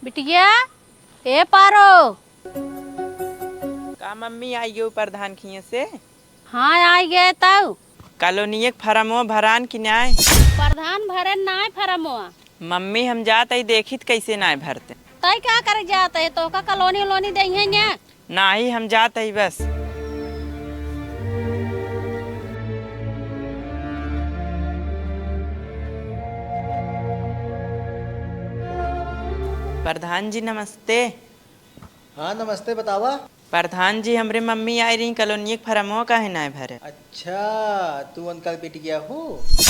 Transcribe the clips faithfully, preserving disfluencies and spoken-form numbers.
बिटिया, ए पारो। का मम्मी, आई गयो प्रधान खिए से? हाँ, आई गए तऊ। कॉलोनिये के फरमो भरान कि नाय? प्रधान भरे नाय फरमो। मम्मी, हम जात हई, देखित कैसे नाय भरते। तई का करे जात है? तोहका कॉलोनी उलोनी देइहैं ने? नाही, हम जात हई बस। प्रधान जी, नमस्ते। हाँ, नमस्ते, बतावा। प्रधान जी, हमरे मम्मी आई रही, कॉलोनिये के फरमवा काहे नाय भरे? अच्छा, तू उनकर बिटिया हो?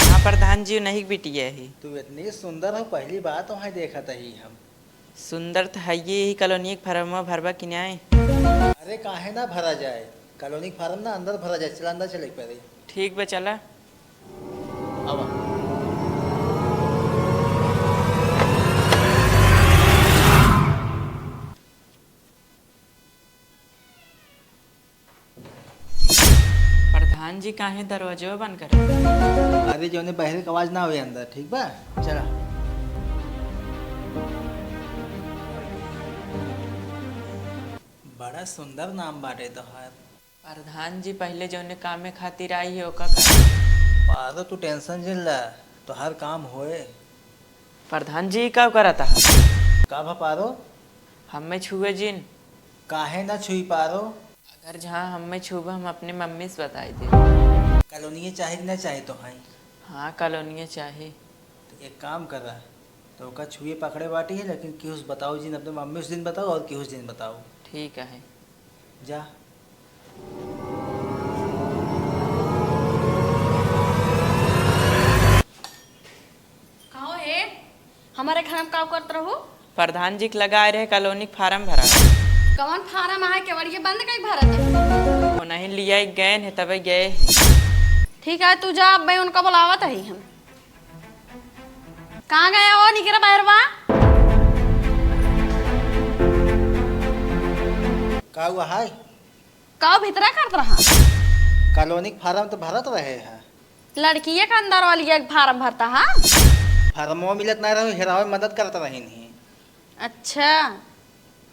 हाँ प्रधान जी, उन्हीं के बिटिया ही। तू इतनी सुंदर हो, पहली बार तोहैं देखत ही हम। सुंदर त हइये ही, कॉलोनिये के फरमवा भरबा कि नाय? अरे, काहे ना भरा जाए, कॉलोनी के फारम ना अंदर भरा जाए, चला अंदर चले के पड़े। ठीक बा, चला। आवा। प्रधान जी काहे दरवाजवा बंद करत? अरे, जौने बहरे के आवाज ना आवे अंदर, ठीक बा? चला। बड़ा सुंदर नाम बाटे तोहार। प्रधान जी, पहिले जौने कामे खातिर आई है, ओका कर। पारो, तू tension जिन ला, तोहार काम होए। प्रधान जी, ई का करत है? का भा पारो? हमें छुए जिन। काहे ना छुई पारो? अगर जहाँ हमें छुबा, हम अपने मम्मी से बताई दे। कॉलोनिये चाहे कि ना चाहे तोहैं? हाँ, कॉलोनिये चाहे। तो एक काम करा, तो ओका छुए पकड़े बाटी है, लेकिन केहू से बताओ जिन, अपने मम्मी से जिन बताओ और केहू से जिन बताओ। ठीक है। जा। कहो हे, हमारे घर में का करत रहू? प्रधान जी के लगाए रहे कॉलोनी के फारम भरा। कौन फारम आहे? केवड़िया बंद कई भरत है? वो नहीं लिया, गए हैं तबे गए हैं। ठीक है, तू जा, अब मैं उनका बुलावत ही हम। कहाँ गया हो निकरा बहरवा? का हुआ है? का भीतरा करत रहा? कॉलोनी के फारम तो भरत रहे हैं। लड़किये का अंदर वाली एक फारम भरता हा? फारमो मिलत ना रहो, हेरावे मदद करत रही नहीं। अच्छा।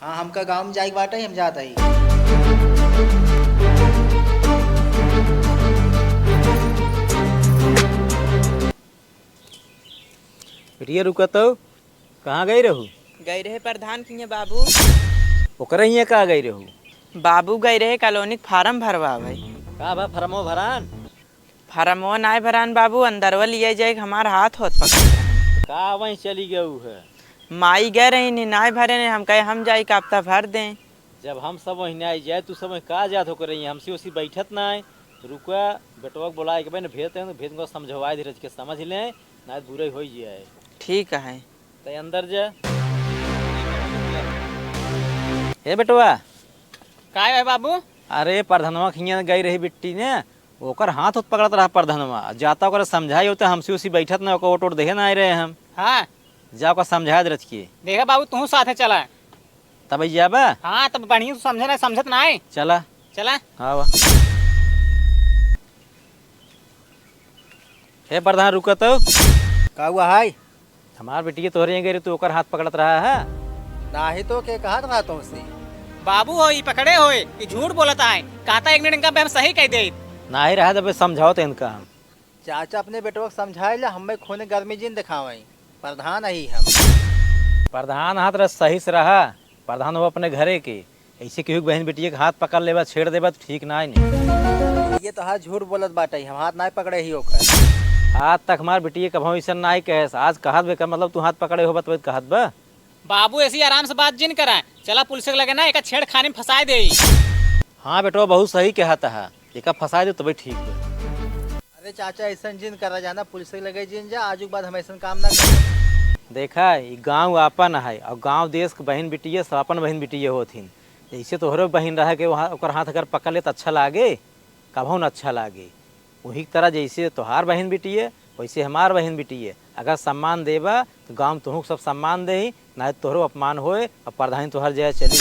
हाँ, हमका गाँव में जाए के बाटे, हम जात हई। बिटिया, रुका तो, कहाँ गई रहू? गई रहे प्रधान के हियाँ बाबू। ओकरे हियाँ का गई रहू? बाबू गई रहे कॉलोनी के फारम भरवावे। का बा, फारमो भरान? फारमो नाय भरान बाबू, अंदरवा लिया जाए, हमार हाथ होत पकड़ रहे। का वहीं चली गऊ है? माई गए रही, नाय भरे ने, हम कहे हम जाई, का पता भर दें। जब हम सब वहीं नाय जाए, तू सब वहीं का जात हो करे, हमसे उसी बैठत नाय। रुका, बेटवा के बुलाए के बहन भेजते हैं, भेज को समझवाए धीरज के, समझ लें, ना बुराई होई जाए। ठीक है। ते अंदर जा। हे बेटवा। काय है बाबू? अरे, प्रधनवा खियाँ गई रही बिट्टी ने, ओकर हाथ उत पकड़त रहा प्रधनवा। जाता ओकरे समझाई होते, हमसे उसी बैठत ना, ओकर ओट ओट देहे ना आए रहे हम। हाँ। जा ओकर समझाए दे रच के। देखा बाबू, तू साथे चला। तब जाबा? हाँ, तब बढ़िया से समझे ना, समझत ना आए। चला। चला। हाँ बा। हे प्रधान, रुका तो। का हुआ है? हमार बिटिया तोहरे यहाँ गई रही, तू ओकर हाथ पकड़त रहा है? नाही तो के कहत रहा तुमसे? बाबू हो, ई पकड़े होए, ई झूठ बोलत आए। कहता एक मिनट इनका हम सही कह दे। नाही रहा, जब समझाओ तो इनका हम। चाचा अपने बेटवा के समझाए ला, हमें खून गर्मी जिन दिखावई। प्रधान ही हम। प्रधान हाथ रह सही से रहा, प्रधान हो अपने घरे के। ऐसे केहू के बहन बिटिया के हाथ पकड़ लेबा, छेड़ देबा तो ठीक ना है नी। ये तो हाथ झूठ बोलत बाटे, हम हाथ ना पकड़े ही ओकर। आज तक हमार बिटिया कभो ऐसा ना ही कहे, आज कहत बे का मतलब तू हाथ पकड़े हो बतबे कहत बा। बाबू ऐसी आराम से बात जिन करा, चला पुलिस के लगे ना एक छेड़खानी में फंसाए दे। हाँ बेटवा बहुत सही कहत है, एक फंसाए दे तबे ठीक बा। अरे चाचा, ऐसन जिन करा, जाना पुलिस के लगे जिन जा, आजू के बाद हम ऐसन काम ना करब। देखा, ई गाँव आपन है और गाँव देश के बहिन बिटिया सब अपन बहिन बिटिया होत हिन। जैसे तोहरो बहिन रह के वहाँ ओकर हाथ अगर पकड़ ले तो अच्छा लागे, कभो न अच्छा लागे। वही तरह जैसे तोहार बहिन बिटिया, वैसे हमार बहिन बिटिया। अगर सम्मान देबा तो गाँव में तोहू के सब सम्मान देही, ना तो तोहरो अपमान होए और प्रधानी तोहर जगह चली।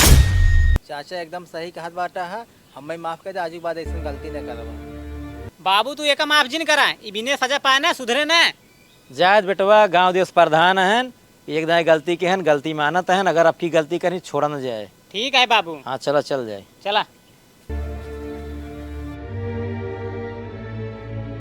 चाचा एकदम सही कहत बाटा है, हमें माफ कर दे, आजू के बाद ऐसन गलती न करबा। बाबू तू एका माफ जिन करा, ई बिने सजा पाए ना सुधरे ना। जायद बेटवा गाँव देश प्रधान हन, एक दाईं गलती के हन, गलती मानत हन, अगर अब की गलती करी, छोड़ा न जाए। ठीक है बाबू। हाँ, चला, चल जाए। चला।